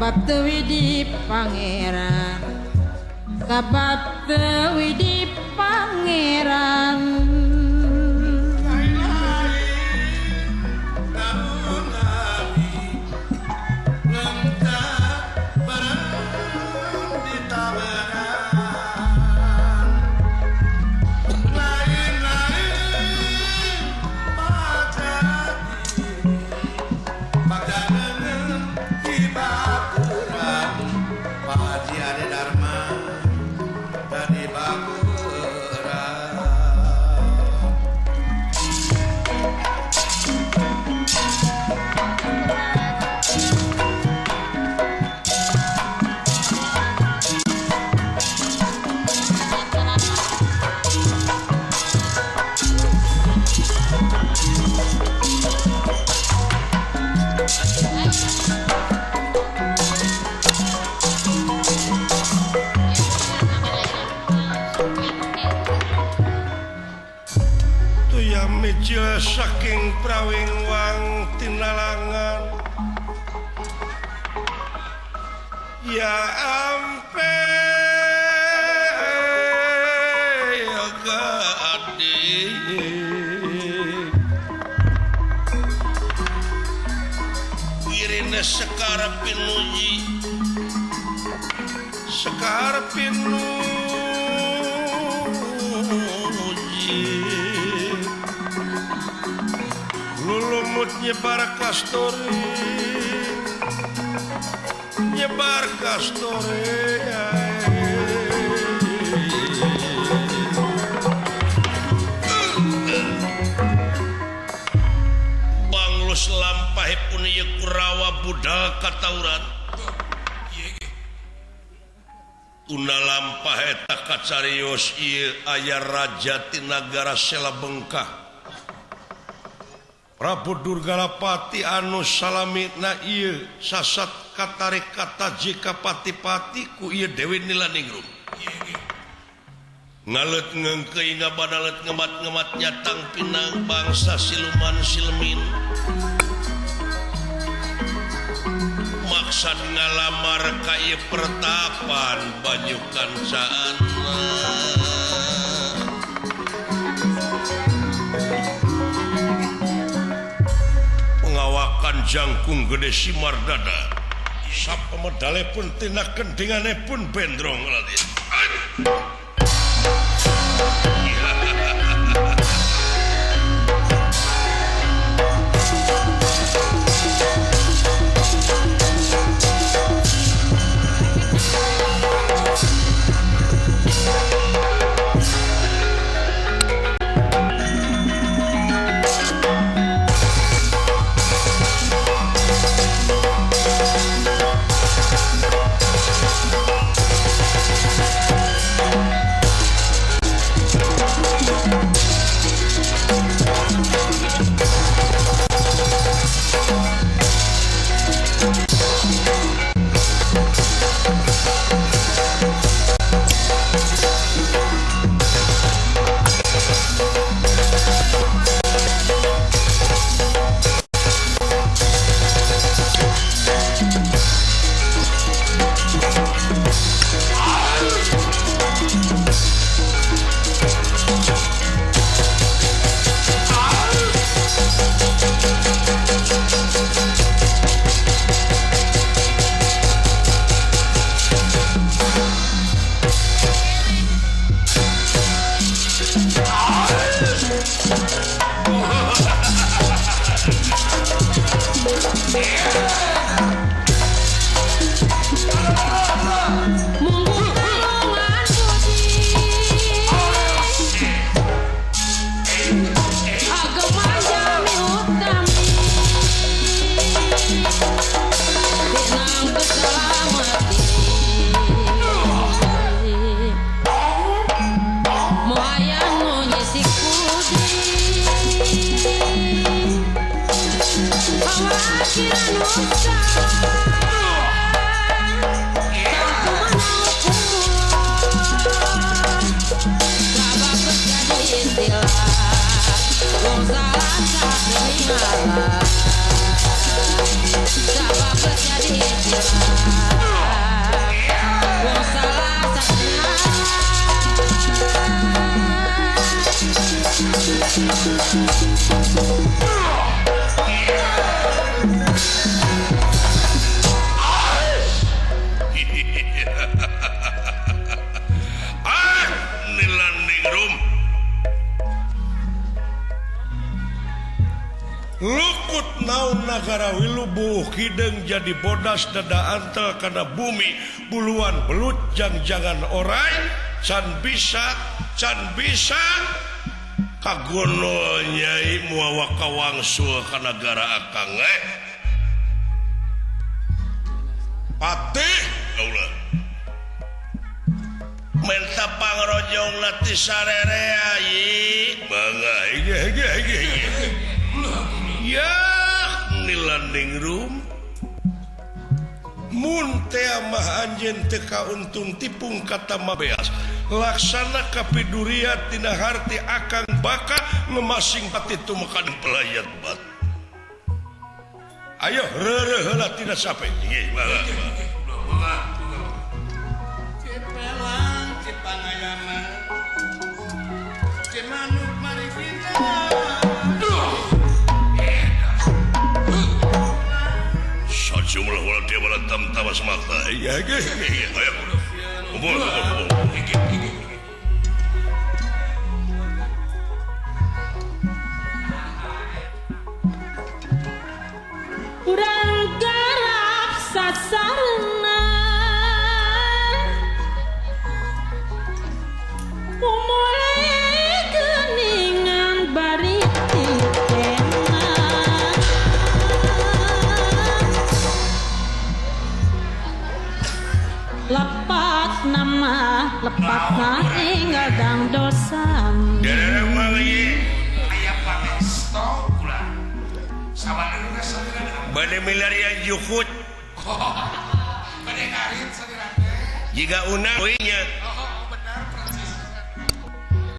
Sabab teu widi pangeran, sabab teu widi pangeran. Saking prawingwang tinalangan ya ampe ya gadi irine sekar pinuji sekar pinuji lumut nyebar kasturi nyebar kasturi Banglus lampahipun ieu Kurawa budal katauran tuna lampah eta kacarios ieu aya raja ti nagara Sela Bengkah Prabu Durgalapati anu salamina ieu sasat katarik kata jika pati-pati ku ieu Dewi Nilaningrum. Ngaleut ngeungkeuy ngabadalet ngemat-ngemat nyatang pinang bangsa siluman silmin. Maksad ngalamar ka ieu pertapan banyu kancaanna. Pengawakan jangkung gede simar dada sapemedale pun tina kendingane pun bendrong lagi. Sabab Jadi cilak wong salah salah. Ah, Nilaningrum lukut naon nagara wilubuh hideung jadi bodas dada antel kana bumi buluan belut jang-jangan orai can bisa kagono nyai muawa kawangsul ka nagara akang patih kaula menta pangrojong lati sarerea yi mangga hige hige ya Nilaningrum mun tea mah anjeun teu kauntung tipung kata mabeas laksana kapiduria tina harti akang baka ngemasing pati tumakan pelayat bat. Ayo reureuh heula tina sape. Nggih, mangga. Cipelang Cipangayama Cimanuk mari kita. Sajumlah ulah dia malah tam-tamas mata. Iya, iya, iya. Ayo. Kumpul, kumpul, kumpul. Urang garap sasarna umure geningan bari titena lepat nama lepat na enggal dang dosa. Aya pangesto kula sawaneuna salira bade milarian jukut. Bade ngarit salira teh jiga unang we nya.